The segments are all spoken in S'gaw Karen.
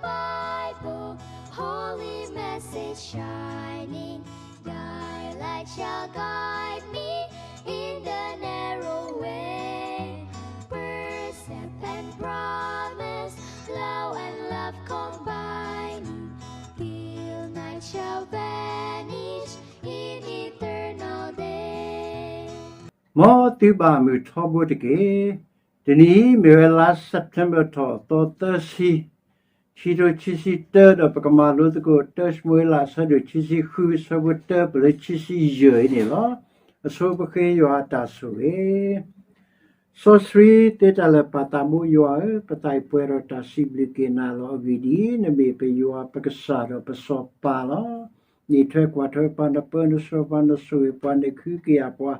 Bible, holy message shining, thy light shall guide me in the narrow way. Precept and promise, law and love combining, till night shall vanish in eternal day. မ်သုဘၣ်မုာ်ထီဘိတက့ၢ်. တနံၤအံၤမ့ၢ်ဝဲလါ September ထီၣ်သီသၢဆံ, ခံထိခံဆံတၢ ဒီးပကမၤလိသကိး တၢၡမူၤအ့လး အဆၢဒိၣ်ခံဆံဃု အဆၢဖိတၢ ပလၢခံဆံယဲၢ်အံၤန့ၣ်လီၤ. အဆိပဃ့ယွၤအတၢ်ဆိၣ်ဂ့ၤ. စီဆှံသ့တၢ်လၢာ် ပၢ်သးဘိယွၤဧၢ, ပသးအံၤပှဲၤဒီးတၢ်စံးဘျုးက့ၤနၤလီၤ. အဂ့ၢ်ဒ်အံၤ, နမ့ၢ်ပယွၤပကစၢ်ဒီးပစီၤပၤလီၤ. နအံးထွဲကွၢ်ထွဲပှၤ, နပၢနဆှၢပှၤ, နဆိၣ်ဂ့ၤပှၤ, နခုကယာ်ပှၤ,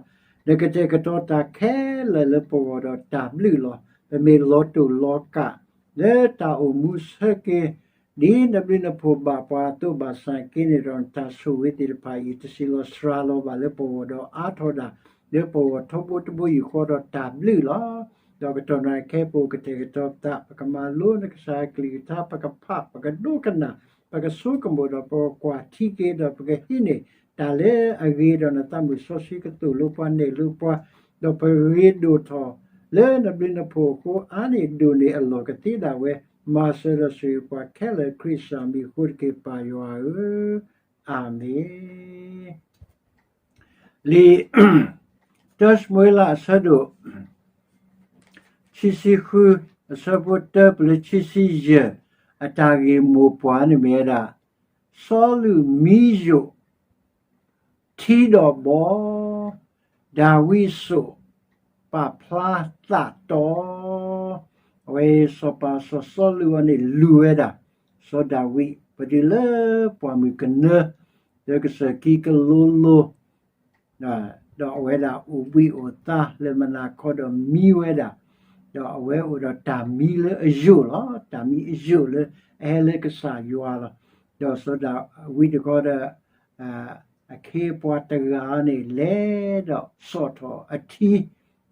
နကတဲာ်ကတီၤတၢ်ခဲလၢာ်လၢပဂီၢ်ဒီးတၢ်ဘျုးလီၤ. ပမ့ၢ်လီၤတိၢ်လီၤကး လၢတၢ်အိၣ်မူဆၢက့ၤ ဒ်နဘျုးနဖှိၣ်ဘၣ်ပှၤအသိးဘၣ်ဆၣ်က့န့ၣ်ဒီး နတၢ်ဆိၣ်ဂ့ၤသ့ၣ်တဖၣ်အံၤ တဆံးလီၤစှၤလီၤဘၣ်လၢပဂီၢ်ဒီးအါထီၣ်ဒၣ် လၢပဂီၢ်ထီဘိတဘိယူၢ်ဃီဒီးတၢ်ဘျုးလီၤ. ဒီးကတီၢ်နံၤခဲအံၤ ပကတဲာ်ကတီၤပသး, ပကမၤလိနကစၢ်အကလုၢ်ကထါ, ပကဖး, ပကဒိကနၣ်, ပကဆိကမိၣ်ဒီးပကကွၢ်ထံက့ၤဒီး ပကဟံးန့ၢ်တၢ်လၢအဂ့ၤဒီး နသးမုၢ်စီဆှံကသိၣ်လိပှၤနဲၣ်လိပှၤ, ဒီးပဂ့ၤဒိၣ်ထီၣ်လၢနဘျုးနဖှိၣ်အဃိ အါန့ၢ်ဒိၣ်န့ၢ်အလီၢ်ကသ့ဒၣ်ဝဲ, မၤစၢၤဒီးဆိၣ်ဂ့ၤပှၤခဲလၢာ် ခရံာ်စၢ်မံၤအဃိတက့ၢ် ပၢ်ယွၤဧၢ, အၤမ့ၣ်. လံာ် တၢၡမူၤအ့လး အဆၢဒိၣ် ခံဆံဃု, အဆၢဖိတၢ ပလၢခံဆံယဲၢ်, အတၢ်ဂ့ၢ်မိၢ်ပှၢ်န့ၣ်မ့ၢ်ဝဲဒၣ် စီလူးမံယိာ် ထံဒီးဘီ, ဒၤဝံးစိာ် ပာ်ဖျါသးတီ, အဝဲစီၤပၤစီၤစီလူးအံၤန့ၣ် လူၤဝဲဒၣ် စီၤဒၤဝံး ပတုၤလၢပှၢ်မုၢ်ကနၢ လၢကစၢၢ်ခံကလိလိ ဒီးအဝဲဒၣ်အိၣ်ဘှံးအိၣ်သါလၢမုၢ်နၤခီဒီးမံဝဲဒၣ်, ဒီးအဝဲအိၣ်ဒီးတၢ်မံလၢအယိာ်လီၤ. တၢ်မံအယိာ်လၢအဟဲလၢကစၢ်ယွၤလီၤ. ဒီးစီၤဒၤဝံးတခီဒီး အခ့အပှၤတဂၤန့ၣ် လဲၤဒီးစိာ်ထီၣ်အထံ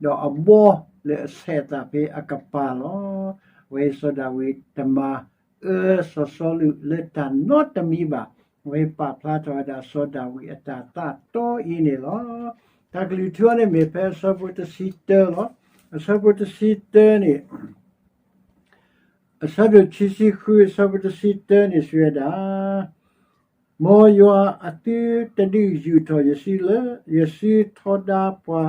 ဒီးအဘီလၢအဆဲးအသးဖဲအကပၤလီၤ. အဝဲစီၤဒၤဝံးတမၤအၢစီၤစီလူးလၢတၢ်နီတမံၤဘၣ်. အဝဲပာ်ဖျါထီၣ်ဝဲဒၣ်စီၤဒၤဝံးအတၢ်သးတီအံၤန့ၣ်လီၤ. တၢ်ကလုၢ်ထူအံၤန့ၣ်မ့ၢ်ဖဲအဆၢဖိတဆံတၢလီၤ. အဆၢဖိတဆံတၢန့ၣ် အဆၢဒိၣ်ခံဆံဃု အဆၢဖိတဆံတၢန့ၣ်စံးဝဲဒၣ်, မ်ယွၤအသုတဒုးယူာ်ထီၣ်ယစုလၢ ယစုထီဒါပှၤ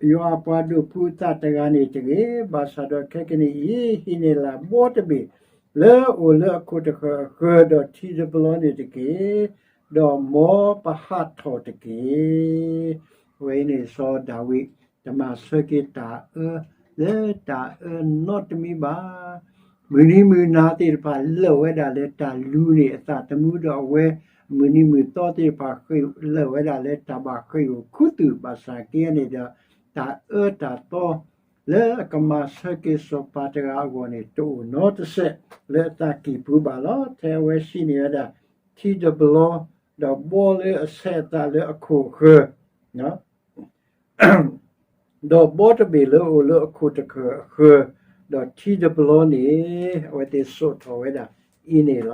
ယွၤအပှၤဒိးဖုအသးတဂၤန့ၣ်တဂ့ၤ. ဘၣ်ဆၣ်ဒီးခဲကနံၣ်အံၤ ဟံးန့ၢ်လၢ်ဘီတဘ့ၣ် လၢအအိၣ်လၢအခိၣ်တဃၢၤအဃၢၤ ဒီးထံတဘျီန့ၣ်တက့ၢ်. ဒီးမ်ပဟးထီၣ်တက့ၢ်. အဝဲအံၤန့ၣ်စီၤဒၤဝံး တမၤဆၢက့ၤတၢ်အၢ လၢတၢ်အၢနီတမံၤဘၣ်. မုၢ်နံၤမုၢ်နၤသ့ၣ်တဖၣ်လၢာ်ဝဲဒၣ်လၢတၢ်လူၤန့ၣ်အသးသမူ ဒီးအဝဲ မုၢ်နံၤမုၢ်သီသ့ၣ်တဖၣ် လၢာ်ဝဲဒၣ်လၢတၢ်ဘၣ်ဃ့ၢ်အိၣ်ခူသူၣ်ဘၣ်ဆၣ်က့န့ၣ်ဒီး တၢ်အၢတၢ်သီ လၢအကမၤဆၢက့ၤစီၤပၤတဂၤအဂီၢ်န့ၣ် တအိၣ်နီတစဲး လၢအသးကံၢ်ပူၤဘၣ်လီၤ. ထဲအဝဲဟံးန့ၢ်ဝဲဒၣ် ထံတဘျီ ဒီးဘီလၢအဆဲးအသးလၢအခိၣ်အဃၢၤ ဒီးဘီတဘ့ၣ်လၢအအိၣ်လၢအခိၣ်တဃၢၤအဃၢၤ, ဒီးထံတဘျီန့ၣ် အဝဲသ့ၣ်စိာ်ထီၣ်ဝဲဒၣ်အံၤန့ၣ်လီၤ.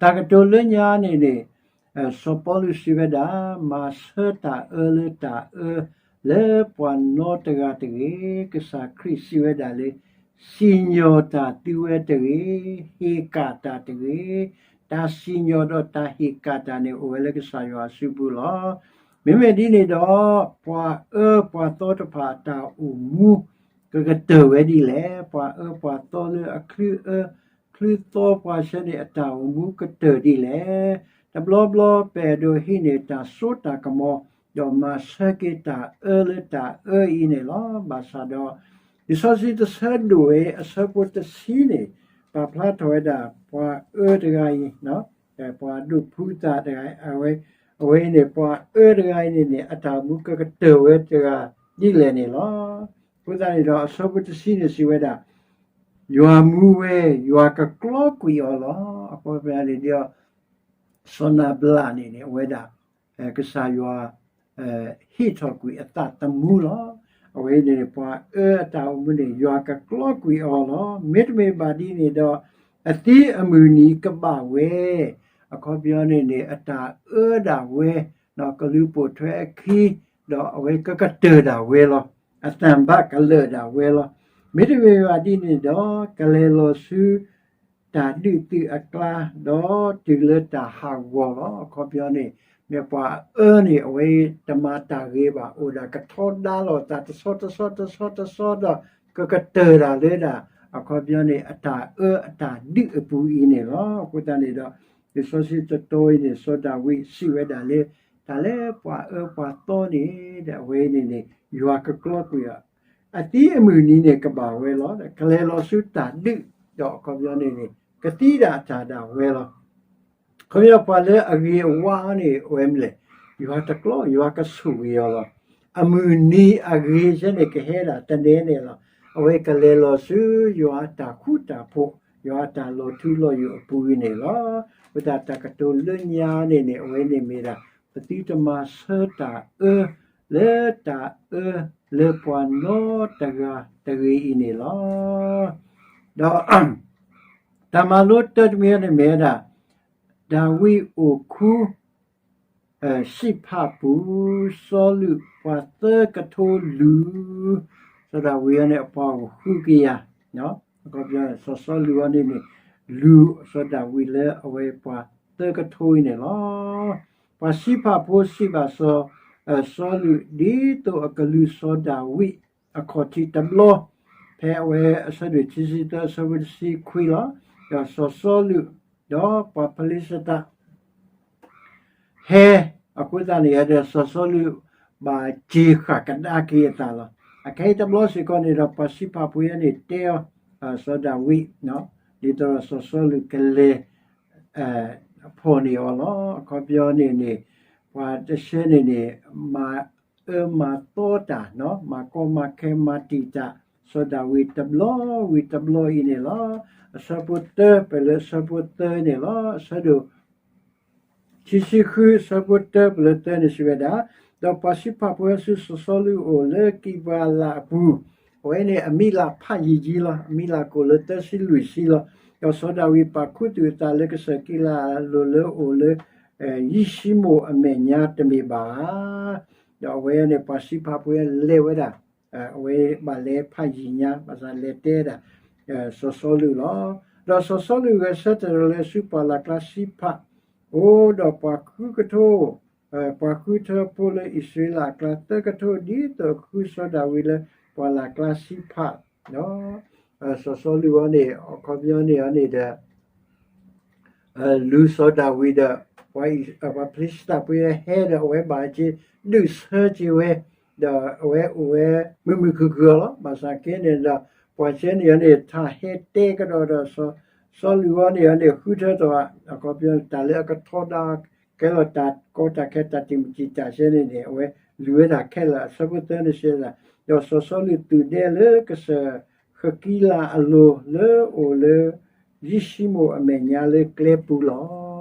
တၢ်ကတိၤလၢညါန့ၣ်န့ၣ် စီၤပီလူးစံးဝဲဒၣ်, မၤဆၢတၢ်အၢလၢတၢ်အၢ လၢပှၤနီတဂၤတဂ့ၤ. ကစၢ်ခရံာ်စံးဝဲဒၣ်လၢ စံၣ်ညီၣ်တၢ်သုဝဲတဂ့ၤ, ဟ့ၣ်ကၣ်တၢ်တဂ့ၤ. တၢ်စံၣ်ညီၣ်ဒီးတၢ်ဟ့ၣ်ကၣ်တၢ်န့ၣ် အိၣ်ဝဲလၢကစၢ်ယွၤအစုပူၤလီၤ. မ့မ့ၢ်ဒ်န့ၣ်ဒီး ပှၤအၢပှၤသီတဖၣ်အတၢ်အိၣ်မူ ကကတၢၢ်ဝဲဒ်လဲၣ်. ပှၤအၢပှၤသီလၢအချုးအၢ ချုးသီပှၤဆၢန့ၣ် အတၢ်အိၣ်မူကတၢၢ်ဒ်လဲၣ်. တဘျီဘျီပအဲၣ်ဒိးဟံးန့ၢ်တၢ်စိတၢ်ကမီၤ ဒီးမၤဆၢက့ၤတၢ်အၢလၢတၢ်အၢအံၤန့ၣ်လီၤ. ဘၣ်ဆၣ်ဒီး လံာ်စီဆှံတဆၢဒိၣ်ဝဲ အဆၢဖိတဆံန့ၣ် ပာ်ဖျါထီၣ်ဝဲဒၣ် ပှၤအၢတဂၤအံၤ ပှၤဒိးဖုသးတဂၤ အဝဲအံၤန့ၣ် ပှၤအၢတဂၤအံၤန့ၣ်န့ၣ် အတၢ်အိၣ်မူကကတၢၢ်ဝဲတဂၤဒ်လဲၣ်န့ၣ်လီၤ. အဃိသတးန့ၣ်ဒီး အဆၢဖိတဆံန့ၣ်စံးဝဲဒၣ်, ယွၤမူဝဲ, ယွၤကကျီကွံာ်အီၤလီၤ. အဃိသတးန့ၣ်ဒီး စီၤနၤဘလးန့ၣ်န့ၣ် အဝဲဒၣ် ကစၢ်ယွၤ ဟ့ၣ်ထီၣ်ကွံာ်အသးသမူလီၤ. အဝဲန့ၣ် ပှၤအၢအတၢ်အိၣ်မူန့ၣ် ယွၤကကျီကွံာ်အီၤလီၤ. မ့တမ့ၢ်ဘၣ်ဒ်န့ၣ်ဒီး အသံအမုၢ်နံၤကဘၣ်ဝဲ, အခီပညီန့ၣ်န့ၣ် အတၢ်အၢဒၣ်ဝဲ, ကလူၤပိာ်ထွဲအခံ, ဒီးအဝဲကကတၢၢ်ဒၣ်ဝဲလီၤ. အသံၣ်ဘၣ်ကလၢာ်ဒၣ်ဝဲလီၤ. မ့တမ့ၢ်ဘၣ်ဒ်န့ၣ်ဒီး ကလဲၤလီၤဆူ တၢ်ဒုးသုးအကျါ, ဒီးတုၤလၢတၢ်ဟးဂီၤလီၤ. အခီပညီန့ၣ် မ့ၢ်ပှၤအၢန့ၣ် အဝဲတမၤတၢ်ဂ့ၤဘၣ်, အိၣ်ဒၣ်ကထီဒါလိာ်သးတဆီတဆီတဆီတဆီဒီး ကကတၢၢ်ဒၣ်လၢဒၣ် အခီပညီန့ၣ် အတၢ်အၢအတၢ်ဒုးအပူၤအံၤန့ၣ်လီၤ. အဃိသတးန့ၣ်ဒီး လံာ်စီဆှံတတီၤအံၤန့ၣ် စီၤဒၤဝံးစံးဝဲဒၣ်လၢ တၢ်လၢပှၤအၢပှၤသီန့ၣ် ဒီးအဝဲန့ၣ်န့ၣ် ယွၤကကျီကွံာ်အီၤ အသံအမုၢ်နံၤန့ၣ်ကဘၣ်ဝဲလီၤ. ကလဲၤလီၤဆူတၢ်ဒုး, ဒီးအခီပညီန့ၣ်န့ၣ် ကသံဒၣ်တၢ်ဒၣ်ဝဲလီၤ. အခီပညီ ပှၤလၢအဂ့ၤအဝါန့ၣ် အဝဲမနုၤလဲၣ်, ယွၤတကျီ, ယွၤကဆိၣ်ဂ့ၤအီၤလီၤ. အမုၢ်နံၤအဂ့ၤဆၢန့ၣ် ကဟဲဒၣ်တနံၤန့ၣ်လီၤ. အဝဲကလဲၤလီၤဆူယွၤအတၢ်ဃူတၢ်ဖိး, ယွၤအတၢ်လီၤထူလီၤယိာ်အပူၤအံၤန့ၣ်လီၤ. အဃိသတး တၢ်ကတိၤလၢညါန့ၣ်န့ၣ် အဝဲန့ၣ်မ့ၢ်ဒၣ် ပသုတမၤဆၢတၢ်အၢ လၢတၢ်အၢလၢပှၤနီတဂၤတဂ့ၤအံၤန့ၣ်လီၤ. ဒီး တၢ်မၤလိတၢတမံၤန့ၣ်မ့ၢ်ဝဲဒၣ် ဒၤဝံးအိၣ်ခူ စံးဖးပူၤ စီၤစီလူးပှၤသၢကထိလူၤ စီၤဒၤဝံးအန့ၣ် အပှၤအိၣ်ဃုကယၤ, စီၤစီလူးအန့ၣ်န့ၣ် လူၤစီၤဒၤဝံးလၢအဝဲပှၤသၢကထိအံၤန့ၣ်လီၤ. ပှၤစံးဖးဖိစံးဘၣ်စီၤ စီလူး ဒ်သိးအကလူၤစီၤဒၤဝံးအခီၣ်ထံးတဘျီ, ဖဲအဝဲအဆၢဒိၣ်ခံဆံသၢ အဆၢဖိတဆံခွံလီၤ. ဒီးစီၤစီလူး ဒီးပှၤဖလံၡသး ဟဲ, အဃိသတးန့ၣ်ဒီး စီၤစီလူး ဘၣ်စ့ၤဃာ်ကဒါက့ၤအသးလီၤ. အခဲအံၤတဘျီစ့ၢ်ကီးန့ၣ်ဒီး ပှၤစံးဖးဖိအံၤန့ၣ်တဲအီၤ စီၤဒၤဝံး ဒ်သိးဒီးစီၤစီလူးကလဲၤ ဖီၣ်န့ၢ်အီၤလီၤ. အခီပညီန့ၣ်န့ၣ် ပှၤတဆၢန့ၣ်န့ၣ် မၤအၢမၤသီတၢ်, မၤကီမၤခဲမၤတံာ်တာ် စီၤဒၤဝံးတဘျီဝံၤတဘျီအံၤန့ၣ်လီၤ. အဆၢဖိတၢ ပလၢအဆၢဖိသၢန့ၣ်လီၤ. အဆၢဒိၣ် ခံဆံဃု အဆၢဖိတၢ ပလၢသၢန့ၣ်စံးဝဲဒၣ်, ဒီးပှၤစံးဖးဖိဟဲဆူစီၤစီလူးအအိၣ်လၢကံးဘါလးအပူၤ, အဝဲန့ၣ်အမံးလးဖးယံာ်ယံာ်လီၤ. အမံးလးကအိၣ်လၢသၢဆံလွံၢ်ဆံလီၤ. ဒီးစီၤဒၤဝံးပာ်ခူသူၣ်အသးလၢကစၢၢ်ကံးလါအလိၤလၢအိၣ်လၢ ယံးၡံမိၣ်အမဲာ်ညါတမ့ၢ်ဘၣ်ဧါ. ဒီးအဝဲန့ၣ် ပှၤစံးဖးဖိလဲၤဝဲဒၣ်, အဝဲဘၣ်လဲၤဖးယံာ်ညါ ဘၣ်ဆၣ်လဲၤတဲဒၣ် စီၤစီလူးလီၤ. ဒီးစီၤစီလူးဂဲၤဆၢထၢၣ်ဒီးလဲၤဆူပှၢ်လၢ်ကျါစံးဖး, အိၣ်ဒီးပှၤဃုကထိ, ပှၤဃုထၢဖိလၢအံၣ်စရ့လးအကျါသၢကထိ ဒ်သိးအဃုစီၤဒၤဝံးလၢပှၢ်လၢ်ကျါစံးဖး, ဒီး စီၤစီလူးအီၤန့ၣ် အခီပညီန့ၣ်အီၤန့ၣ်ဒီး လူၤစီၤဒၤဝံးဒီး ပှၤဖလံၡသးဖိဟဲဒီး အဝဲဘၣ်က့ၤဒုးဆၢက့ၤဝဲ, ဒီးအဝဲအိၣ်ဝဲမုာ်မုာ်ခုၣ်ခုၣ်အီၤလီၤ. ဘၣ်ဆၣ်က့န့ၣ်ဒီး ပှၤဆၢန့ၣ်အီၤန့ၣ် ထးဟဲတဲကဒီးဒီး စီၤစီလူးအီၤန့ၣ်အီၤန့ၣ် ဃုထၢထီၣ် အခီပညီ တၢ်လၢအကထီဒါ ကဲလီၤတၢ်ကီတၢ်ခဲ တၢ်တံာ်မုၢ်တံာ်တာ်ဆၢန့ၣ်န့ၣ် အဝဲလူၤဝဲဒၣ်ခဲလၢာ် အဆၢဖိသၢန့ၣ်စံးဝဲဒၣ်, ဒီးစီၤစီလူးသုးဒဲလၢကစၢၢ်ဃကံးလးအလိၤ လၢအိၣ်လၢ ယံးၡံမိၣ်အမဲာ်ညါလၢကျဲပူၤလီၤ.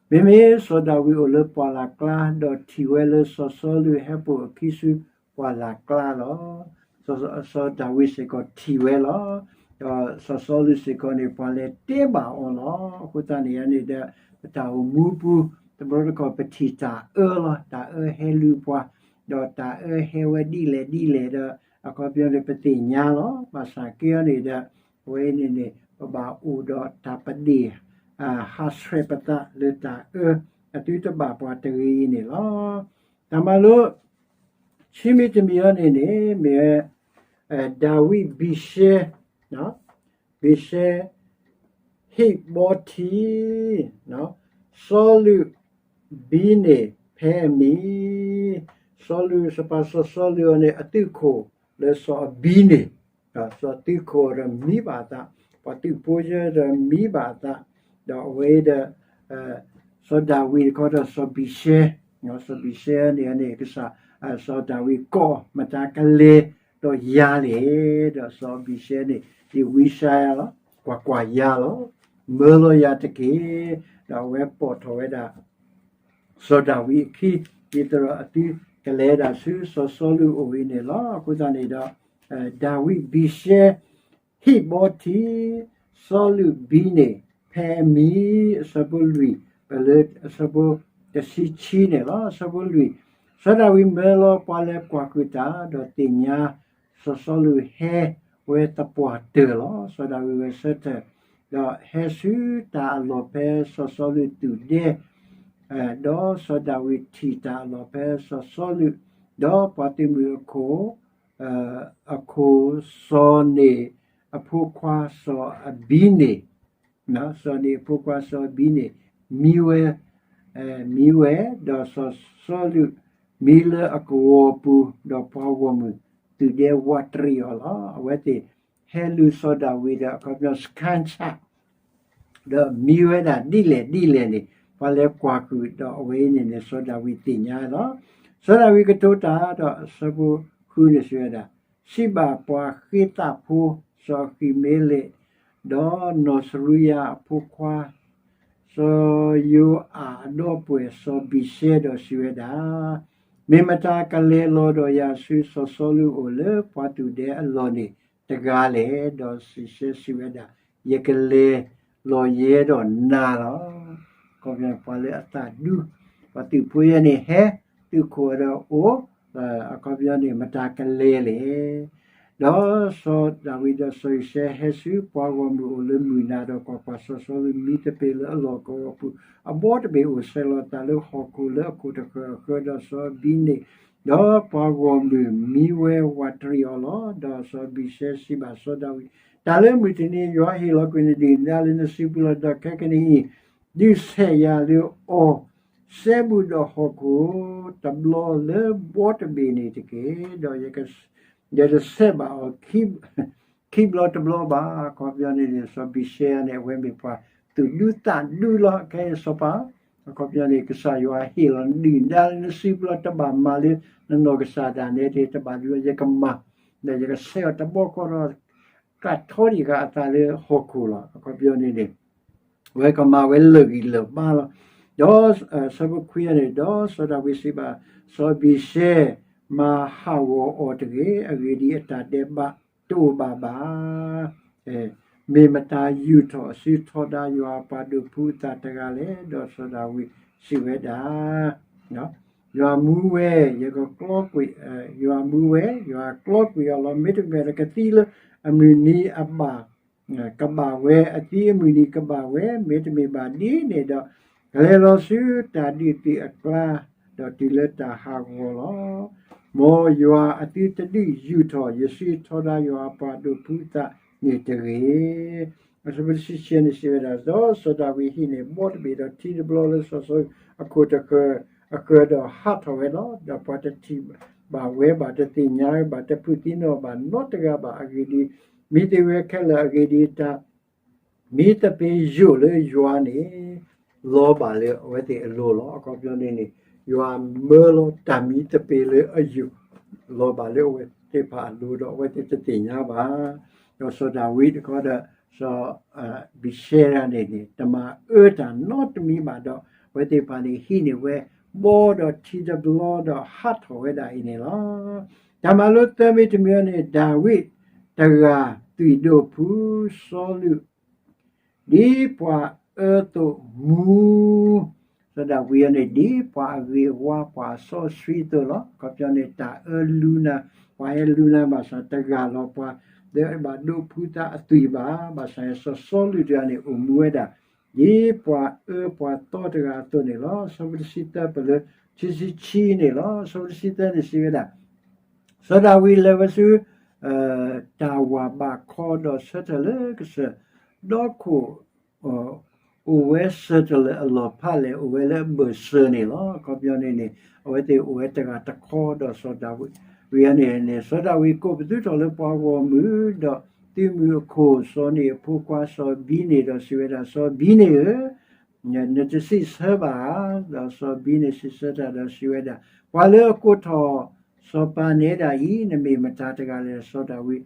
မ့မ့ၢ်စီၤဒၤဝံးအိၣ်လၢပှၢ်လၢ်ကျါ ဒီးထံၣ်ဝဲလၢစီၤစီလူးဟဲပိာ်အခံဆူပှၢ်လၢ်ကျါလီၤ. စီၤဒၤဝံးစ့ၢ်ကီးထံၣ်ဝဲလီၤ. ဒီးစီၤစီလူးစ့ၢ်ကီးန့ၣ် ပှၤလဲၤတဲဘၣ်အီၤလီၤ. အဃိသတးန့ၣ်န့ၣ်ဒီး ပတၢ်အိၣ်မူပူၤ တဘျီတခီၣ်ပထံၣ်တၢ်အၢလီၤ. တၢ်အၢဟဲလူၤပှၤ, ဒီးတၢ်အၢဟဲဝဲဒ်လဲၣ်ဒ်လဲၣ်ဒီး အခီပညီန့ၣ် ပသ့ၣ်ညါလီၤ. ဘၣ်ဆၣ်က့အီၤန့ၣ်ဒီး အဝဲန့ၣ်န့ၣ် ပဘၣ်အိၣ်ဒီးတၢ်ပဒ့ၣ် ဟးဆှဲးပသးလၢတၢ်အၢ အသုတဘၣ်ပှၤတဂ့ၤအံၤန့ၣ်လီၤ. တၢ်မၤလိ ခံမံၤတမံၤအီၤန့ၣ်န့ၣ် မ့ၢ်ဝဲ ဒၤဝံးဘံၣ်ရှဲ, ဘံၣ်ရှဲ ဟံၣ်ဘီထံ, စီလူးဘံန့ၣ်ဖဲအမံၤ, စီလူး စီၤပၤစီၤစီလူးအီၤန့ၣ် အသုးခိၣ်လၢစီၤအဘံန့ၣ်, စီၤသုးခိၣ်ဒီးမံဘၣ်အသး, ပှၤသုးဖိယဲဒီးမံဘၣ်အသး, ဒီးအဝဲဒီး စီၤဒၤဝံးတခီဒီးစီၤဘံၣ်ရှဲ, စီၤဘံၣ်ရှဲန့ၣ်န့ၣ် ကစၢ် စီၤဒၤဝံးကိးမတၤကလဲၤဒီးယၤလဲၣ်, ဒီးစီၤဘံၣ်ရှဲန့ၣ် ယဝံယါလီၤ, ကွၢ်ကွၢ်ယၤလီၤ, မၢလီၤယၤတက့ၢ်. ဒီးအဝဲပိာ်ထီၣ်ဝဲဒၣ် စီၤဒၤဝံးအခံ, ဒ်သိးဒီးအသု ကလဲၤဒၣ်ဆူစီၤစီလူးအအိၣ်အံၤန့ၣ်လီၤ. အဃိသတးန့ၣ်ဒီး ဒၤဝံးဘံၣ်ရှဲ ဟံၣ်ဘီထံ စီလူးဘံန့ၣ် ဖဲအမံၤ အဆၢဖိလွံၢ် ပလၢအဆၢဖိတဆံခံန့ၣ်လီၤ. အဆၢဖိလွံၢ်, စီၤဒၤဝံးမၢလီၤပှၤလၢကွၢ်ဃုာ်တၢ် ဒီးသ့ၣ်ညါ စီၤစီလူးဟဲဝဲသပှၢ်တၢၢ်လီၤ. စီၤဒၤဝံးဝဲဆၢထၢၣ် ဒီးဟဲဆူတၢ်အလီၢ်ဖဲစီၤစီလူးသူၣ်ဒဲ ဒီးစီၤဒၤဝံးထံၣ်တၢ်အလီၢ်ဖဲစီၤစီလူး ဒီးပှၤသုးမုၢ်အခိၣ် အခိၣ်စီၤန့ၣ်အဖိခွါစီၤအဘံန့ၣ် စီၤန့ၣ်အဖိခွါစီၤအဘံန့ၣ် မံဝဲ မံဝဲ, ဒီးစီၤစီလူးမံလၢအကဝီၤပူၤ, ဒီးပှၤဂီၢ်မုၢ်သူၣ်ဒဲဝးတရံးအီၤလီၤ. အဝဲသ့ၣ်ဟဲလူၤစီၤဒၤဝံးဒီး အခီပညီ စခန်းချ ဒီးမံဝဲဒၣ်ဒ်လဲၣ်ဒ်လဲၣ်န့ၣ် ပှၤလဲၤကွၢ်ဃုာ်ဒီးအဝဲအံၤန့ၣ်န့ၣ် စီၤဒၤဝံးသ့ၣ်ညါလီၤ. စီၤဒၤဝံးကတိၤတၢ်ဒီးအဆၢဖိဃုန့ၣ်စံးဝဲဒၣ်, စံးဘၣ်ပှၤဃ့သးဖိ စီၤအဃံၤမ့လ့း, ဒီးနီၢ်စရူယၤအဖိခွါ စီၤယိၤအၣ်အဒီပုၢ်ဝဲၢ်စီၤဘံၣ်ရှဲဒီးစံးဝဲဒၣ်, မ့ၢ်မတၤကလဲၤလီၤဒီးယၤဆူစီၤစီလူးအအိၣ်လၢပှၤသူၣ်ဒဲအလီၢ်န့ၣ်တဂၤလဲၣ်, ဒီးစံးဆၢစံးဝဲဒၣ်, ယကလဲၤလီၤယဲဒီးနၤလီၤ. အခီပညီပှၤလၢအသးဒူ ပှၤသုးဖိယဲန့ၣ် ဟဲသုးခိၣ်ဒီးအိၣ် အခီပညီန့ၣ် မတၤကလဲၤလဲၣ်. ဒီးစီၤဒၤဝံးဒီးစီၤယံၤၡဲဟဲဆူပှၤဂီၢ်မုၢ်အအိၣ်လၢမုၢ်နၤဒီး ကွၢ်ကွၢ်, စီၤစီလူးမံသပ့ၤလၢအလီၢ်ကဝီၤပူၤအဘီတဘ့ၣ်အိၣ်ဆဲးလီၤသးလၢဟီၣ်ခိၣ်လၢအခိၣ်တဃၢၤအဃၢၤ, ဒီးစီၤအဘံန့ၣ် ဒီးပှၤဂီၢ်မုၢ်မံဝဲဝးတရံးအီၤလီၤ. ဒီးစီၤဘံၣ်ရှဲစံးဘၣ်စီၤဒၤဝံး, တၢ်လၢမုၢ်တနံၤယွၤဟ့ၣ်လီၤကွံာ်နဒုၣ်ဒါလၢနစုပူၤလီၤ. ဒီးခဲကနံၣ်အံၤ ဒုးဆဲးယၤလၢအီၤ စဲဘူးဒီးဟီၣ်ခိၣ်တဘျီလၢဘီတဘ့ၣ်န့ၣ်တက့ၢ်. ဒီးယတဆဲးဘၣ်အီၤ ခံဘျီတဘျီဘၣ်. အခီပညီန့ၣ်န့ၣ် စီၤဘံၣ်ရှဲန့ၣ် အဝဲမ့ၢ်ပှၤသူၣ်ဒူသးဒူလီၤ. ခဲအံၤစီၤပၤ အခီပညီန့ၣ် ကစၢ်ယွၤဟ့ၣ်လီၤနဒုၣ်ဒါလၢနစုပူၤလီၤ. တဘၣ်မၤလၢနနီၢ်ကစၢ်ဒၣ်နဲတ့ၢ်, တဘၣ်ဒုးလီၤ, ယကမၤ ဒီးယကဆဲးအီၤတဘျီဃီဒီး ကထီဒံးဃာ်အသးလၢဟီၣ်ခိၣ်လီၤ. အခီပညီန့ၣ်န့ၣ် အဝဲကမၤဝဲလၢာ်ဂံၢ်လၢာ်ဘါလီၤ. ဒီးဆၢဖိခွံန့ၣ်, ဒီးစီၤဒၤဝံးစံးဘၣ် စီၤဘံၣ်ရှဲ, မၤဟးဂီၤအီၤတဂ့ၤ. အဂ့ၢ်ဒ်အံၤ, အတၢ်ဒဲးဘးတအိၣ်ဘၣ်ဘၣ်. မ့ၢ်မတၤယူာ်ထီၣ်အစုထီဒါယွၤအပှၤဒိးဖုအသးတဂၤလဲၣ်. ဒီးစီၤဒၤဝံးစံးဝဲဒၣ်, ယွၤမူဝဲ, ယကကျီကွံာ်, ယွၤမူဝဲ, ယွၤကျီကွံာ်အီၤလီၤ. မ့တမ့ၢ်ဒီးကသံလၢအမုၢ်နံၤအဘၣ် ကဘၣ်ဝဲ, အသံအမုၢ်နံၤကဘၣ်ဝဲ. မ့တမ့ၢ်ဘၣ်ဒ်န့ၣ်ဒီး, ကလဲၤလီၤဆူတၢ်ဒုးသုးအကျါ, ဒီးတုၤလၢတၢ်ဟးဂီၤလီၤ. မ်ယွၤအသုတဒုးယူာ်ထီၣ် ယစုထီဒါယွၤအပှၤဒိးဖုအသးန့ၣ်တဂ့ၤ. အဆၢဖိတဆံခံန့ၣ်စံးဝဲဒၣ်, ဒီးစီၤဒၤဝံးဟံးန့ၢ်ဘီတဘ့ၣ်ဒီးထံတဘျီလၢစီၤစီလူးအခိၣ်တဃၢၤအဃၢၤဒီးဟးထီၣ်ဝဲလီၤ. ဒီးပှၤတထံၣ်ဘၣ်ဝဲဘၣ်, တသ့ၣ်ညါဝဲဘၣ်, တဖုးသံနီၣ်ဘၣ်နီတဂၤဘၣ်. အဂ့ၢ်ဒ်အံၤ, မံသ့ၣ်ဝဲခဲလၢာ်. အဂ့ၢ်ဒ်အံၤ, တၢ်မံသပ့ၤယိာ်လၢယွၤန့ၣ် လီၤဘၣ်လၢအဝဲသ့ၣ်အလိၤလီၤ. အခီပညီန့ၣ်န့ၣ် ယွၤမၢလီၤတၢ်မံသပ့ၤလၢအယိာ် လီၤဘၣ်လၢအဝဲသ့ၣ်တဖၣ်အလိၤဒီး အဝဲသ့ၣ်တသ့ၣ်ညါဘၣ်. ဒီးစီၤဒၤဝံးတခီဒီး စီၤဘံၣ်ရှဲဒၣ်န့ၣ်န့ၣ် တမၤအၢတၢ်နီတမံၤဘၣ်ဒီး အဝဲသ့ၣ်တဖၣ်န့ၣ် ဟံးန့ၢ်ဝဲဘီဒီးထံတဘျီဒီးဟးထီၣ်ဝဲဒၣ်အံၤန့ၣ်လီၤ. တၢ်မၤလိသၢမံၤတမံၤအံၤန့ၣ် ဒၤဝံးတဂၤသွံၣ်ဒိၣ်ဖုစီလူး ဒ်ပှၤအၢသိးမူ, စီၤဒၤဝံးအံၤန့ၣ် ဒ်ပှၤအဂ့ၤအဝါ ပှၤအစီအဆှံအသိးလီၤ. အခီပညီန့ၣ် တၢ်အၢလူနၤ, ပှၤဟဲလူနၤဘၣ်ဆၣ် တဂၤလီၤပှၤ လၢအဘၣ်ဒိးဖုသးအသွံၣ်ဘၣ်. ဘၣ်ဆၣ်စီၤစီလူးတဂၤန့ၣ် အိၣ်မူဝဲဒၣ် ဒ်ပှၤအၢပှၤသီတဂၤအသိးန့ၣ်လီၤ. ဆၢဖိတဆံသၢ ပလၢ ခံဆံခံန့ၣ်လီၤ. ဆၢဖိတဆံသၢန့ၣ်စံးဝဲဒၣ်, စီၤဒၤဝံးလဲၤဝဲဆူ တၢ်ဝၢ်ဘးခီဒီးဆၢထၢၣ်လၢကစၢၢ်ဒီခိၣ် အိၣ်ဝဲစၢၤတလၢာ်အလီၢ်ဖးလဲၣ်, အိၣ်ဝဲလၢအဘၢၣ်စၢၤန့ၣ်လီၤ. အခီပညီန့ၣ်န့ၣ် အဝဲသ့ၣ်အိၣ်ဝဲတဂၤတခီဒီးစီၤဒၤဝံးအံၤန့ၣ်န့ၣ် စီၤဒၤဝံးကိးပသူထီၣ်လၢပှၤဂီၢ်မုၢ် ဒီးသုးမုၢ်အခိၣ် စီၤန့ၣ်အဖိခွါစီၤဘံန့ၣ်ဒီးစံးဝဲဒၣ်, စီၤဘံန့ၣ်ဧၢ, နတစံးဆၢဘၣ်ဧါ. ဒီးစီၤဘံန့ၣ်စံးဆၢတၢ်ဒီးစံးဝဲဒၣ်, ပှၤလၢအကိးထီၣ်စီၤပၤနဲဒၣ်အံၤ နမ့ၢ်မတၤတဂၤလဲၣ်. စီၤဒၤဝံး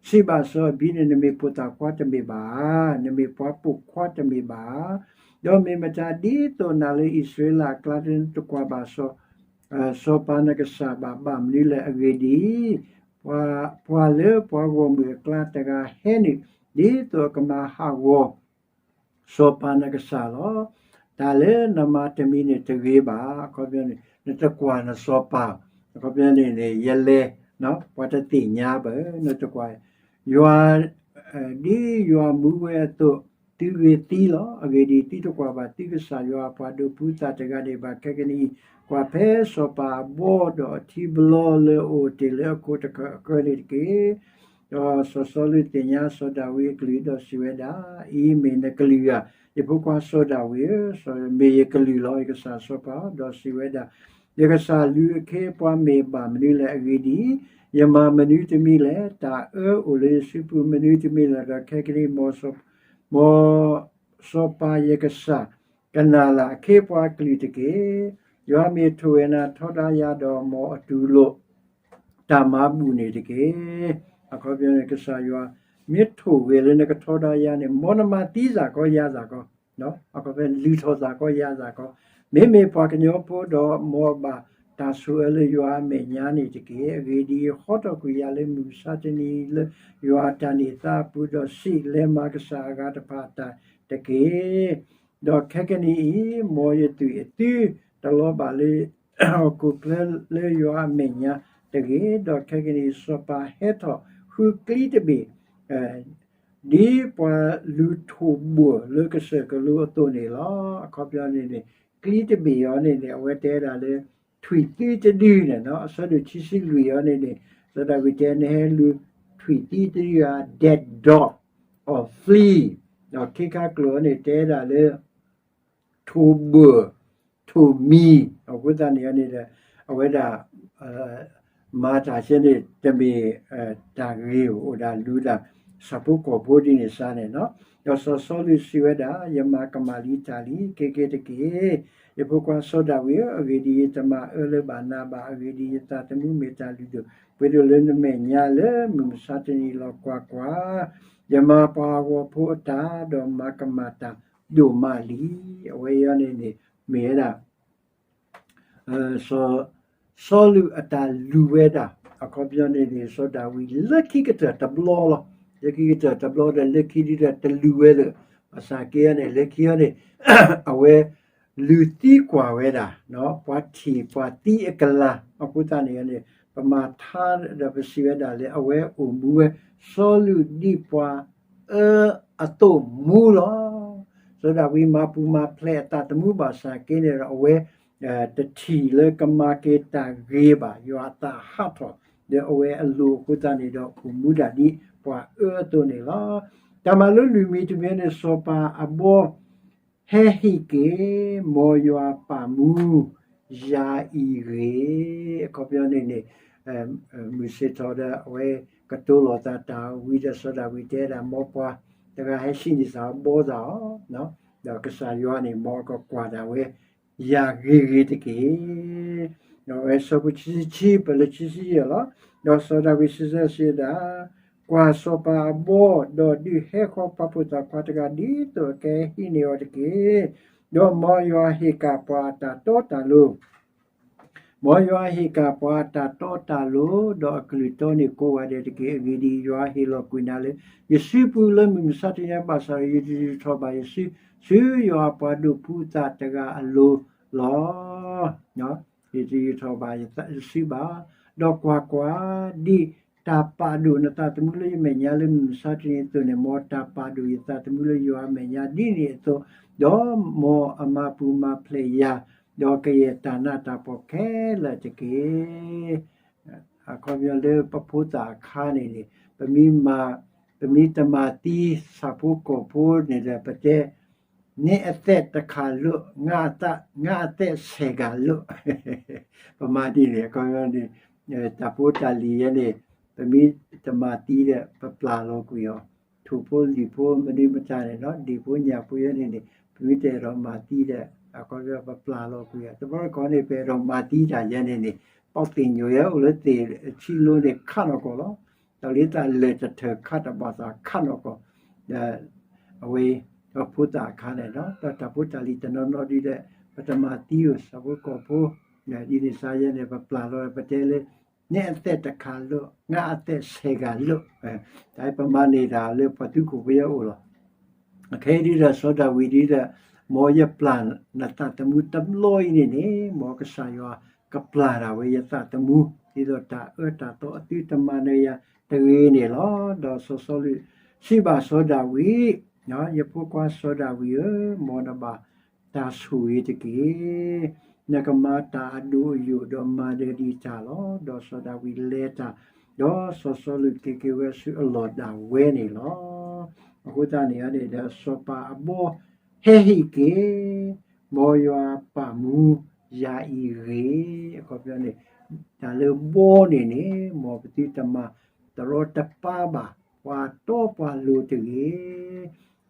စံးဘၣ်စီၤဘံန့ၣ်, နမ့ၢ်ဖိသၣ်ခွါတမ့ၢ်ဘၣ်ဧါ, နမ့ၢ်ပှၤပိာ်ခွါတမ့ၢ်ဘၣ်ဧါ. ဒီးမ့ၢ်မတၤဒ်သိးနၤလၢအံၣ်စရ့လးအကျါ တကွၢ်ဘၣ်စီၤ စီၤပၤနကစၢ်ဘၣ် ဘၣ်မနုၤလဲၣ်. အဂ့ၢ်ဒ်အံၤ, ပှၤလၢပှၤဂီၢ်မုၢ်အကျါတဂၤဟဲနုာ်, ဒ်သိးအကမၤဟးဂီၤ စီၤပၤနကစၢ်လီၤ. တၢ်လၢနမၤတမံၤန့ၣ်တဂ့ၤဘၣ်. အခီပညီန့ၣ် နတကွၢ်နစီၤပၤ, အခီပညီန့ၣ်န့ၣ် ယလဲၤ, ပှၤတသ့ၣ်ညါဘၣ်, နတကွၢ်, ယွၤ, ဒ်ယွၤမူဝဲအသိး, သုဂ့ၤသံလီၤ. အဂ့ၢ်ဒ်အံၤ, သုတကွၢ်ဘၣ်သုကစၢ်ယွၤအပှၤဒိးဖှူသးတဂၤန့ၣ်ဘၣ်. ခဲကနံၣ်အံၤ, ကွၢ်ဖဲစီၤပၤအဘီဒီးအထံဘျီလၢအအိၣ်တ့ၢ်လၢအခိၣ်တခၢၣ်အဃၢၤန့ၣ်တက့ၢ်. ဒီးစီၤစီလူးသ့ၣ်ညါစီၤဒၤဝံးအကလုၢ်ဒီးစံးဝဲဒၣ်, အံၤမ့ၢ်နကလုၢ်ဧါ, ယဖိခွါစီၤဒၤဝံးဧၢ, မ့ၢ်ယကလုၢ်လီၤ, ယကစၢ်စီၤပၤ. ဒီးစံးဝဲဒၣ်, ယကစၢ်လူၤအခ့အပှၤမ့ၢ်ဘၣ်မနုၤလဲၣ်. အဂ့ၢ်ဒ်အံၤ, ယမၤမနုၤတမံၤလဲၣ်. တၢ်အၢအိၣ်လၢယစုပူၤမနုၤတမံၤလဲၣ်. ဒီးခဲကနံၣ်အံၤ, မ်စီၤပၤယကစၢ် ကနၣ်လၢအခ့အပှၤအကလုၢ်တက့ၢ်. ယွၤမ့ၢ်ထိၣ်ဂဲၤနၤထီဒါယၤဒီး မ်အတူၢ်လိာ် တၢ်မၤဘူၣ်န့ၣ်တက့ၢ်. အခီပညီန့ၣ် ကစၢ်ယွၤ မ့ၢ်ထိၣ်ဂဲၤလၢနကထီဒါယၤန့ၣ်, မ်နမၤသံစ့ၢ်ကီးယၤစ့ၢ်ကီး, အခီပညီ လုၢ်ထီၣ်စ့ၢ်ကီးယၤစ့ၢ်ကီး, မ့မ့ၢ်ပှၤကညီဖိဒီး မ်အဘၣ်တၢ်ဆိၣ်အၢလၢယွၤအမဲာ်ညါန့ၣ်တက့ၢ်. အဂ့ၢ်ဒ်အံၤ, ဟီထီၣ်ကွံာ်ယၤလၢမုၢ်မဆါတနံၤအံၤလၢယွၤအတၢ်န့ၢ်သါအပူၤ, ဒီးစံး, လဲၤမၤကစၢ်အဂၤတဖၣ်အတၢ်တက့ၢ်. ဒီးခဲကနံၣ်အံၤ, မ်ယသွံၣ်အသုတလီၤဘၣ်လၢ ဟီၣ်ခိၣ်ချၢလၢယွၤအမဲာ်ညါတဂ့ၤ. ဒီးခဲကနံၣ်အံၤ စီၤပၤဟဲထီၣ်ဃုကျံတဘ့ၣ်, ဒ်ပှၤလူၤထိၣ်ဘိၣ်လၢကစၢၢ်ကလိအသိးန့ၣ်လီၤ. အခီပညီန့ၣ်န့ၣ်, ကျံတဘ့ၣ်အံၤန့ၣ်န့ၣ် အဝဲတဲဒၣ်လၢ ထွံၣ်သံတဒုန့ၣ်, အဆၢဒိၣ်ခံဆံလွံၢ်အံၤန့ၣ်န့ၣ်, စီၤဒၤဝံးတဲ နဟဲလူၤထွံၣ်သံတဒုဧါ, dead dog or flea, ဒီးခ့ခါကျိာ်အံၤန့ၣ် တဲဒၣ်လၢ ထိၣ်ဘိၣ်, ထိၣ်မံၤ, အဃိသတးန့ၣ်န့ၣ်ဒီး အဝဲဒၣ် မၤတၢ်ဆဲန့ၣ် တမ့ၢ်တၢ်ဂ့ၤ, အိၣ်ဒၣ်လူၤဒၣ် ဆၣ်ဖိကီၢ်ဖိဒ်န့ၣ်စ့ၢ်န့ၣ်လီၤ. ဒီးစီၤစီလူးစံးဝဲဒၣ်, ယမၤကမၣ်လံတၢ်လံ, ကဲကဲတက့ၢ်. ယဖိခွါစီၤဒၤဝံးဧၢ, အဂ့ၢ်ဒ်အံၤ, ယတမၤအၢလၢၤဘၣ်နၤဘၣ်. အဂ့ၢ်ဒ်အံၤ, ယသးသမူမ့ၢ်တၢ်လုၢ်ဒိၣ်ပှ့ၤဒိၣ်လၢနမဲာ်ညါ လၢမုၢ်မဆါတနံၤအံၤလီၤ. ကွၢ်ကွၢ်, ယမၤပှၤအဂီၤဖိအတၢ်, ဒီးမၤကမၣ်တၢ်ဒိၣ်မးလံ. အဝဲအံၤန့ၣ်န့ၣ် မ့ၢ်ဝဲဒၣ် စီၤစီလူးအတၢ်လုၢ်ဝဲဒၣ်, အခီပညီန့ၣ်န့ၣ် စီၤဒၤဝံးလၢခံကတၢၢ်တဘျီလီၤ. လၢခံကတၢၢ်တဘျီဒီး လၢခံဒုဒီးတလုၢ်ဝဲလၢၤ. ဘၣ်ဆၣ်က့န့ၣ် လၢခံအံၤန့ၣ် အဝဲ လုၢ်သံကွၢ်ဝဲဒၣ် ပှၤထံၣ်ပှၤသံအကလၤ. အဃိသတးန့ၣ်န့ၣ် ပမၤထါဒီးပစံးဝဲဒၣ်လၢ အဝဲအိၣ်မူဝဲ စီလူးဒ်ပှၤအၢအသိးမူလီၤ. စီၤဒၤဝံးမၤပူၤမၤဖျဲးအသးသမူဘၣ်ဆၣ်က့န့ၣ်ဒီး အဝဲ တထံၣ်လၢကမၤက့ၤတၢ်ဂ့ၤဘၣ်, ယွၤအသးဟးထီၣ် ဒီးအဝဲအလိၤအဃိသတးန့ၣ်ဒီး အိၣ်မူဒၣ်ဒ်ပှၤအၢအသိးန့ၣ်လီၤ. တၢ်မၤလိလုၢ်မံၤတမံၤန့ၣ် စီၤပၤအဘီ ဟဲဟ့ၣ်က့ၤ မ်ယွၤပာ်မူ ယၤအံၤဂ့ၤ. အခီပညီန့ၣ်န့ၣ် မုၢ်ဆ့ၣ်ထီၣ်ဒီး အဝဲကတိၤလီၤသးတၢ်ဝံၤဒီး စီၤဒၤဝံးတဲဒၣ် မ်ပှၤတဂၤဟဲစံးန့ၢ်သးအဘီသးအီၤ, ဒီးကစၢ်ယွၤန့ၣ် မ်အကကွၢ်ဒၣ်ဝဲ ယၤဂ့ၤဂ့ၤတက့ၢ်. ဒီးအဝဲဆၢဖိခံဆံခံ ပလၢခံဆံယဲၢ်လီၤ. ဒီးစီၤဒၤဝံးစံးဆၢစံးဝဲဒၣ်, ကွၢ်စီၤပၤအဘီ, ဒီးဒုးဟဲဃီၤပှၤဖိသၣ်ခွါတဂၤ ဒ်သိးအကဟံးန့ၢ်အီၤတက့ၢ်. ဒီးမ်ယွၤဟ့ၣ်ကၣ်ပှၤအတၢ်တီတၢ်လိၤ မ်ယွၤဟ့ၣ်ကၣ်ပှၤအတၢ်တီတၢ်လိၤ, ဒီးအကလုၢ်တီန့ၢ်ကိးဂၤဒဲးတက့ၢ်. အဂ့ၢ်ဒ်အံၤ, ယွၤဟ့ၣ်လီၤကွံာ်နၤလၢယစုပူၤလၢမုၢ်မဆါတနံၤဘၣ်ဆၣ်ဒီး ယတယူာ်ထီၣ်ဘၣ်ယစု ဆူယွၤအပှၤဒိးဖှူသးတဂၤအလိၤလီၤ. ယတယူာ်ထီၣ်ဘၣ်ယစုဘၣ်. ဒီးကွၢ်ကွၢ်, ဒ်တၢ်ပာ်ဒိၣ်နသးသမူလၢယမဲာ်ညါလၢမုၢ်မဆါတနံၤအသိးန့ၣ်, မ်တၢ်ပာ်ဒိၣ်ယသးသမူလၢယွၤအမဲာ်ညါဒ်န့ၣ်အသိး, ဒီးမ်အမၤပူၤမၤဖျဲးယၤ, ဒီးကယဲၢ်တၢ်နးတၢ်ဖှီၣ်ခဲလၢာ်တက့ၢ်. အခီပညီလၢပဖိသၣ်အခါန့ၣ်န့ၣ်, ပမ့ၢ်မၤ, ပမ့ၢ်တမၤသံဆၣ်ဖိကီၢ်ဖိန့ၣ်ဒီး ပတဲ, နအသက်တခါလိာ်, ငါအသက်ဆယ်ခါလိာ်. ပမၤဒ်န့ၣ် အခီပညီန့ၣ်, တၢ်ဖိတၢ်လံၤယဲန့ၣ်, ပမ့ၢ်တမၤသံဒီး ပပျၢ်လီၤကွံာ်အီၤ, ထိၣ်ဖိလံၣ်ဖိမနုၤမတၤန့ၣ်လီၤ, ဒ့ၣ်ဖိညၣ်ဖိယဲန့ၣ်န့ၣ်, ပမ့ၢ်တအဲၣ်ဒိးမၤသံဒီး အခီပညီပပျၢ်လီၤကွံာ်အီၤ. တဘျီတခီန့ၣ် ပအဲၣ်ဒိးမၤသံတၢ်ယဲန့ၣ်န့ၣ်, ပီၣ်သ့ၣ်ညိၣ်ယဲအိၣ်လၢသ့ၣ်ဆံလိၤန့ၣ် ခးနီၢ်ကီၢ်လီၤ. တၢ်လၢတၢ်လဲၤတထၢၣ်ခးတဘၣ်သးခးနီၢ်ကီၢ်, ဒီးအဝဲ ပဖိသၣ်အခါန့ၣ်လီၤ. ဒီးတၢ်ဖိတၢ်လံၤတနီၤနီၤဒ်လဲၣ်, ပတမၤသံဧိၤ ဆၣ်ဖိကီၢ်ဖိ ဒ်န့ၣ်စါယဲန့ၣ် ပပျၢ်လီၤ ပတဲလၢ နဲအသဲးတခါလိၣ်, ငါအသဲးဆဲးဂၤလိၣ်, တၢ်ပမၤန့ၢ်တၢ်လၢပှၤသုးခိၣ်ဖိအအိၣ်လီၤ. ခဲအံၤဒ်ဒီးစီၤဒၤဝံးဒ်ဒီး မ်ယပျၢ်နသးသမူတဘျီအံၤန့ၣ်န့ၣ် မ်ကစၢ်ယွၤကပျၢ်ဒၣ်ဝဲယသးသမူ ဒ်သိးတၢ်အၢတၢ်သီအသုတမၤနၢၤယၤတဂ့ၤန့ၣ်လီၤ. ဒီးစီၤစီလူးစံးဘၣ်စီၤဒၤဝံး, ယဖိခွါစီၤဒၤဝံးဧၢ, မ်နဘၣ်တၢ်ဆိၣ်ဂ့ၤတက့ၢ်. နကမၤတၢ်အဒိၣ်အယိာ်ဒီးမၤနၢၤဒံးတၢ်လီၤ. ဒီးစီၤဒၤဝံးလဲၤတၢ်, ဒီးစီၤစီလူးက့ၤက့ၤဝဲဆူအလီၢ်ဒၣ်ဝဲန့ၣ်လီၤ. အဃိသတးန့ၣ်န့ၣ်ဒီး စီၤပၤအဘီဟဲဟ့ၣ်က့ၤ, မ်ယွၤပာ်မူယၤအံၤဂ့ၤ, အခီပညီန့ၣ် တၢ်လၢဘီန့ၣ်န့ၣ် မ်ပသုတမၤတရီတပါဘၣ် ပှၤတီပှၤလိၤတဂ့ၤ.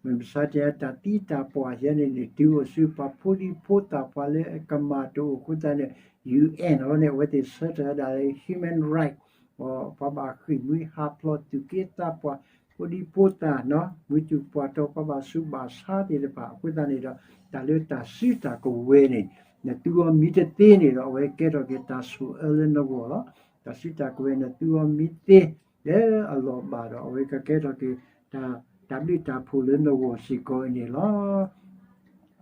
မ့ၢ်မဆါတ့ၢ်တၢ်သံတၢ်ပှၢ်ယဲန့ၣ်န့ၣ် တုၤအိၣ်ဆူပှၤဖိဒံဖိသၣ် ပှၤလၢအကမၣ်တအိၣ်အဃိသတးန့ၣ် ယူႇအ့ၣ်အံၤန့ၣ် အဝဲသ့ၣ်ဆၢထၢၣ်ဒၣ်လၢ human right ပှၤဘၣ်ဃ့ၢ်မှံဟးဖျိးသူၣ်က့သးပှၢ် ဖိဒံဖိသၣ်နီၤ မုၢ်တူၢ်ပှၢ်တီၤ ပှၤဘၣ်ဆူးဘၣ်ဆါသ့ၣ်တဖၣ်အဃိသတးန့ၣ်ဒီး တၢ်လၢတၢ်စုတၢ်ကဝဲၤန့ၣ် နသူအီၤမံတသ့န့ၣ်ဒီး အဝဲကဲထီၣ်က့ၤတၢ်ဆိၣ်အၢလၢနဂီၢ်လီၤ. တၢ်စုတၢ်ကဝဲၤနသူအီၤမံသ့ လၢအလီၢ်ဘၣ်ဒီး အဝဲကကဲထီၣ်က့ၤ တၢ်ဘျုးတၢ်ဖှိၣ်လၢနဂီၢ်စ့ၢ်ကီးအံၤန့ၣ်လီၤ.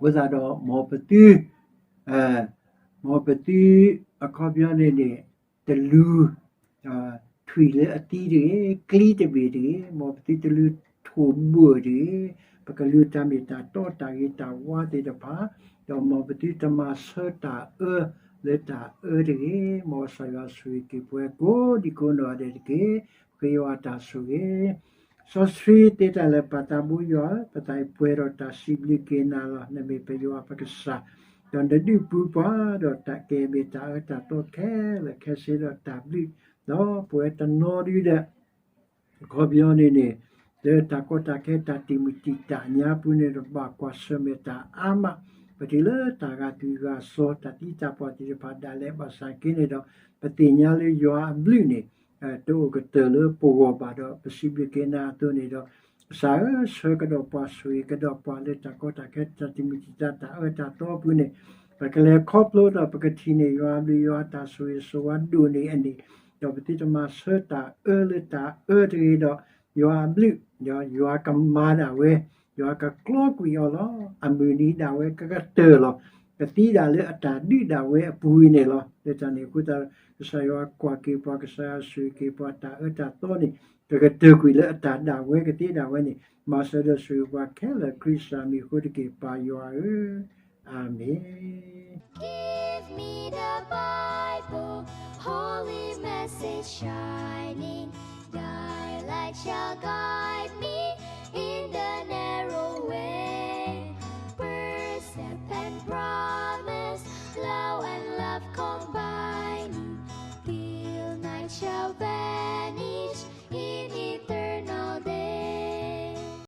အဃိသတးဒီး မ်ပသု မ်ပသု အခီပညီန့ၣ်န့ၣ် တလူၤ ထွံၣ်လၢအသံတဂ့ၤ, ကျံတဘ့ၣ်တဂ့ၤ, မ်ပသုတလူၤထိၣ်ဘှၢၣ်တဂ့ၤ, ပကလူၤတၢ်မ့ၢ်တၢ်တီတၢ်ဂ့ၤတၢ်ဝါသ့ၣ်တဖၣ်, ဒီးမ်ပသုတမၤဆၢတၢ်အၢလၢတၢ်အၢတဂ့ၤ, မ်ကစၢ်ယွၤဆိၣ်ဂ့ၤက့ၤပှၤကိးဒံကိးနီၢ်ဂၤဒဲးတက့ၢ်. ဃ့ယွၤတၢ်ဆိၣ်ဂ့ၤ စီဆှံသ့တၢ်လၢာ် ပၢ်သးဘိယွၤဧၢ, ပသးအံၤပှဲၤဒီးတၢ်စံးဘျုးက့ၤနၤလီၤ. နမ့ၢ်ပယွၤပကစၢ်, ဒီးနဒုးပူၤပှၤဒီးတၢ်ကဲမ့ၢ်တၢ်အၢတၢ်သီခဲလၢာ်ခဲဆ့ဒီးတၢ်ဘျုး, ဒီးပဝဲတနီၤဒုဒီး အခီပညီန့ၣ်န့ၣ် လၢတၢ်ကီတၢ်ခဲတၢ်တံာ်မုၢ်တံာ်တာ်ညါပူၤန့ၣ်ဒီး ဘၣ်ကွၢ်ဆၢၣ်မဲာ်တၢ်အါမး, ပတုၤလၢတၢ်ဂာ်တုၤဂာ်စီၤ တၢ်သံတၢ်ပှၢ်သ့ၣ်တဖၣ်ဒၣ်လဲာ်ဘၣ်ဆၣ်က့န့ၣ်ဒီး ပသ့ၣ်ညါလၢယွၤအဘျုးန့ၣ် တအိၣ်ကတၢၢ်လၢပဂီၢ်ဘၣ်ဒီး ပစံးဘျုးက့ၤနၤအသိးန့ၣ်ဒီး ကစၢ်ဧၢ ဆှၢကဒီးပှၤဆိၣ်ဂ့ၤကဒီးပှၤလၢတၢ်ကီတၢ်ခဲတၢ်တံာ်မုၢ်တံာ်တာ်တၢ်အၢတၢ်သီအပူၤန့ၣ် ပကလဲၤခီဖျိဒီးပကထံၣ်န့ၢ်ယွၤအဘျုး ယွၤတၢ်ဆိၣ်ဂ့ၤဆိၣ်ဝါဒိၣ်န့ၢ်အန့ၣ်, ဒီးပသုတမၤဆၢတၢ်အၢလၢတၢ်အၢတဂ့ၤဒီး ယွၤအဘျုး, ယွၤကမၤဒၣ်ဝဲ, ယွၤကကျီကွံာ်အီၤလီၤ. အမုၢ်နံၤဒၣ်ဝဲကကတၢၢ်လီၤ. ကသံဒၣ်လၢအတၢ်ဒုးဒၣ်ဝဲအပူၤအံၤန့ၣ်လီၤ. လၢတၢ်န့ၣ်အဃိသတး ကစၢ်ယွၤကွၢ်က့ၤပှၤ ကစၢ်ယွၤဆိၣ်ဂ့ၤက့ၤပှၤတၢ်အၢတၢ်သီန့ၣ် ကကတၢၢ်ကွံာ်လၢအတၢ်ဒၣ်ဝဲကသ့ဒၣ်ဝဲန့ၣ် မၤစၢၤဒီးဆိၣ်ဂ့ၤပှၤခဲလၢာ် ခရံာ်စၢ်မံၤအဃိတက့ၢ် ပၢ်ယွၤဧၢ, အၤမ့ၣ်. Give me the Bible, holy message shining, thy light shall guide me in the narrow way, precept and promise, law and love combining, till night shall vanish in eternity.